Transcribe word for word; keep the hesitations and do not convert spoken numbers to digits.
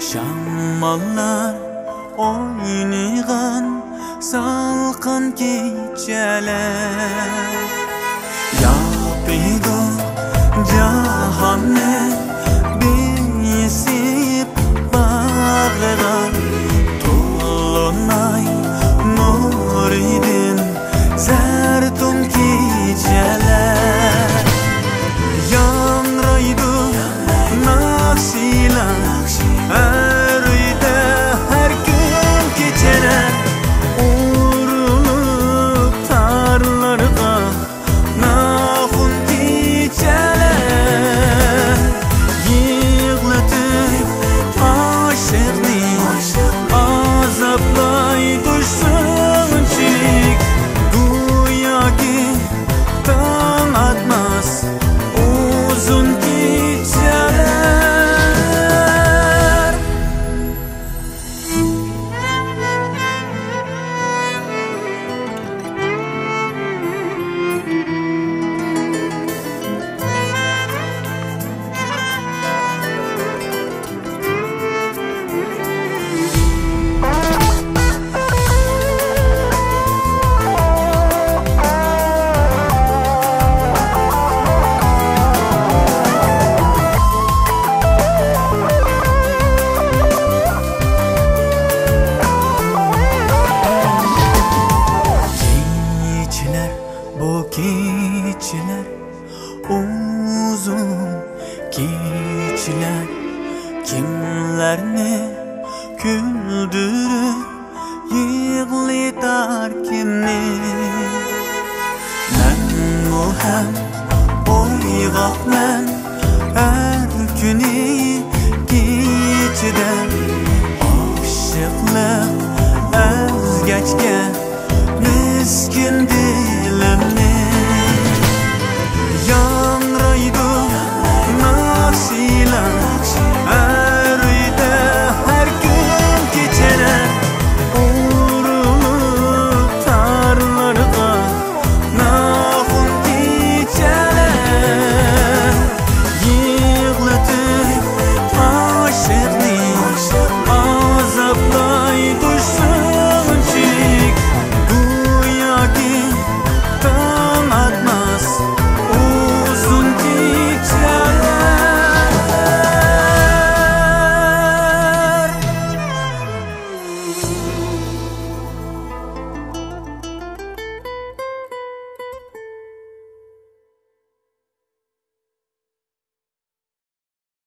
شاماللار ئوينىغان سالقىن كېچىلەر، ياپىدۇ جاھاننى بېسىپ باغرىغا، تولۇن ئاي نۇرىدىن زەردۇن كېچىلەر، ياڭرايدۇ ناخشىلار ھەر ئۆيدە ھەر كۈن كېچىلەر، ئۇرۇلۇپ تارلارغا ناخۇن كېچىلەر، يىغلىتىپ ئاشىقنى ئازابلايدۇ شۇنچىلىك، گوياكى تاڭ ئاتماس ئۇزۇن كېچىلەر. كېچىلەر، بۇ كېچىلەر، ئۇزۇن كېچىلەر، كىملەرنى كۈلدۈرۈپ يىغلىتار كىمنى؟ مەنمۇ ھەم ئويغاقمەن ھەر كۈنى.